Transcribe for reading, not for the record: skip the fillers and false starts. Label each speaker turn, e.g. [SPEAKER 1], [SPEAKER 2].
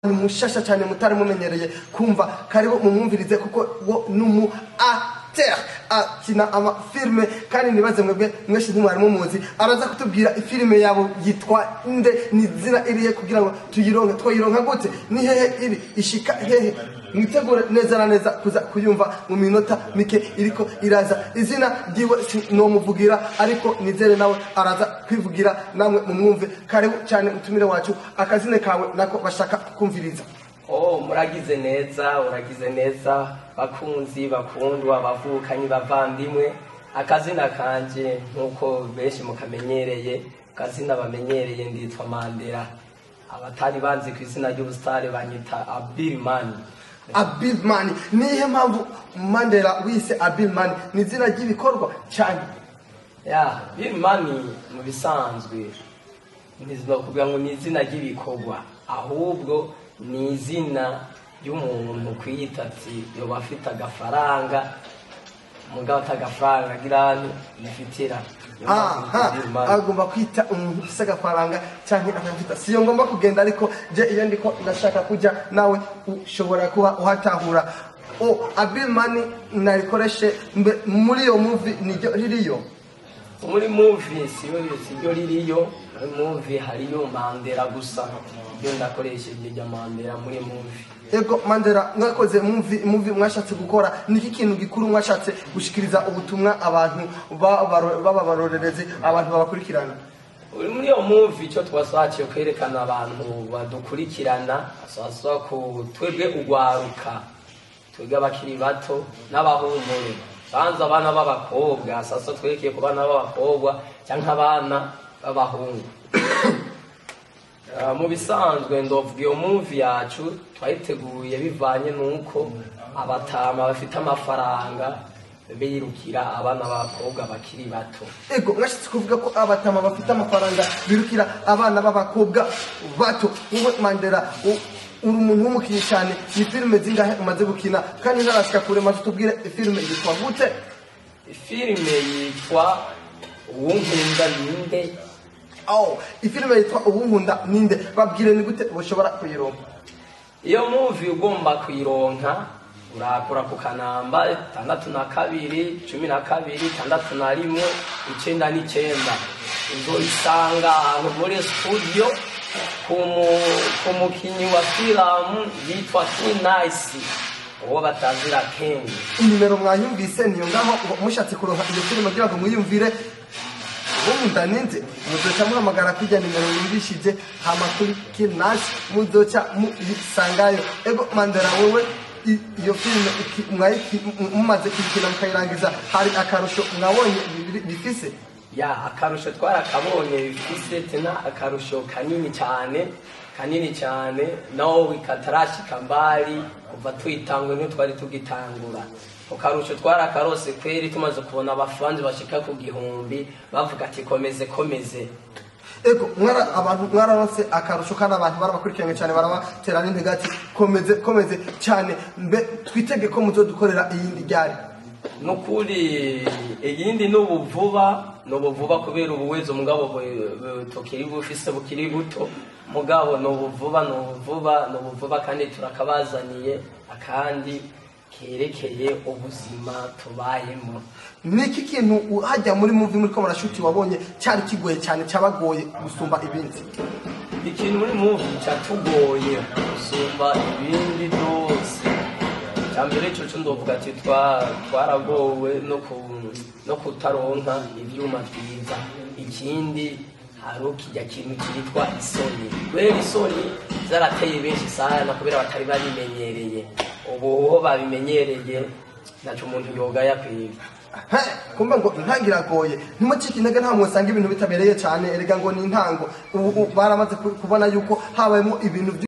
[SPEAKER 1] Mushasha cyane mutari mumenyereye kumva, karibu mumwumvirize kuko wo numu acteur akina ama films, kandi nibaze mwebwe mwese ntimwari mumuzi. Araza kutubwira ifilime yabo yitwa nde, ni zina iriye kugira ngo tuyironke, twayironka gute, ni hehe iri, ishika hehe. Mwitegure neza na neza kuza kuyumva mu minota mike iriko iraza. Izina ryiwe sinomuvugira, ariko nizere nawe araza kwivugira namwe mumwumve. Karibu cyane mutumire wacu, akazine kawe nako bashaka kumviriza.
[SPEAKER 2] Oh, muragize neza, uragize neza, bakunzi, bakundwa, bavukanyi, bavandimwe. Akazina kanje nk'uko benshi mukamenyereye, akazina bamenyereye, nditwa Mandela. Abatari banzi ku izina ry'ubusitari banyita Abilman.
[SPEAKER 1] Abilman, nihe mpamvu Mandela wise Abilman? Ni izina ry'ibikorwa cyane?
[SPEAKER 2] Ya, Abilman mu bisanzwe ntizinokuvuga ngo ni izina ry'ibikorwa, ahubwo ni izina ry'umuntu kwiyita ati yoba afite agafaranga, mugabo atagafaranga agira nifitira.
[SPEAKER 1] Aha agomba kwita umuntu ufise agafaranga cyangwa akafita siyo ngomba kugenda, ariko je iyo ndiko ndashaka kujya nawe ushobora kuba uhatahura. O Abilman narikoreshe mbe muri iyo movie niryo ririyo?
[SPEAKER 2] Muri movie siyo, siryo ririyo. Muri movie hariyo Mandela gusa, iyo ndakoresheje rya Mandela muri movie.
[SPEAKER 1] Ego Mandela, mwakoze movie, mwashatse gukora niki kintu gikuru? Mwashatse gushikiriza ubutumwa abantu baba barorerezi, abantu babakurikirana?
[SPEAKER 2] Uri muri iyo movie, icyo twashakiye kwerekana abantu badukurikirana, twasaba ku twebwe ugwaruka, twebwe abakiri bato n'abahumure banza abana b'abakobwa. Sasa twerekeye ku bana b'abakobwa cyangwa abana b'abahungu. Mu bisanzwe ndovuga iyo movie yacu twayiteguye bivanye n'uko abatama bafite amafaranga birukira abana b'abakobwa bakiri bato.
[SPEAKER 1] Ego, mwashatse kuvuga ko abatama bafite amafaranga birukira abana b'abakobwa bato. Wowe Mandela, uri umuntu w'umukinnyi cyane. Ni filime zingahe umaze gukina? Kandi ntarashika kure, maze tubwire ifilime yitwa gute.
[SPEAKER 2] Filime yitwa Uwunkunda Ninde.
[SPEAKER 1] Oh, ifilime yitwa Uwunkunda Ninde. Babwire ni gute bashobora kuyironka.
[SPEAKER 2] Iyo movie ugomba kuyironka, urakora ku kanamba 62 12 61 99. Uzoyisanga ahantu muri studio ku mukinyi wa filamu yitwa Nice, uwo batazira Kengi.
[SPEAKER 1] Inimero mwayumvise niyo ngaho. Ngo mushatse kuronka iyo filime kugira ngo mwiyumvire Uwunkunda Ninde, muzoca muhamagara kurya nimero yumvishije, hama kuri Kinasi muzoca muyisangayo. Ego Mandela, wowe iyo filime mumaze kuyikina mukayirangiza, hari akarusho mwabonye bifise?
[SPEAKER 2] Ya, akarusho twarakabonye bifise, tena akarusho kanini cyane, kanini cyane, naho katarashika mbali. Kuva tuyitangwe niyo twari tugitangura, akarusho twarakarose kweri, tumaze kubona abafanzi bashika ku 1000 bavuga ati komeze, komeze.
[SPEAKER 1] Ego, mwara abantu mwararonse akarusho kandi abantu barabakurikiranye cyane, barabatera n'intege ati komeze, komeze cyane. Mbe twitege ko muzodukorera iyindi ryari?
[SPEAKER 2] Nukuri iyindi n'ubu vuba, n'ubu vuba, kubera ubuwezo mugabo tukiri bufise bukiri buto, mugabo n'ubu vuba, n'ubu vuba, n'ubu vuba, kandi turakabazaniye akandi kerekeye ubuzima tubayemo.
[SPEAKER 1] Niki kintu hajya muri movie muri ko murashuti wabonye cyari kigoye cyane, cyabagoye gusumba ibindi?
[SPEAKER 2] Ikintu muri movie cyatugoye gusumba ibindi byose, cya mbere cyo ndovuga ati twaragowe no kutaronka ivyuma vyiza. Ikindi, hari kijya kintu cyitwa isoni, kubera isoni zarateye benshi sana, kubera batari babimenyereye. Ubu ho babimenyereye, ntaco umuntu yogaya kwiga.
[SPEAKER 1] He, kumva ngo intango iragoye. Ntimucike intege, nta mwosanga ibintu bitabereye cyane. Erega ngo ni intango. Ubu baramaze kubona yuko habayemo ibintu.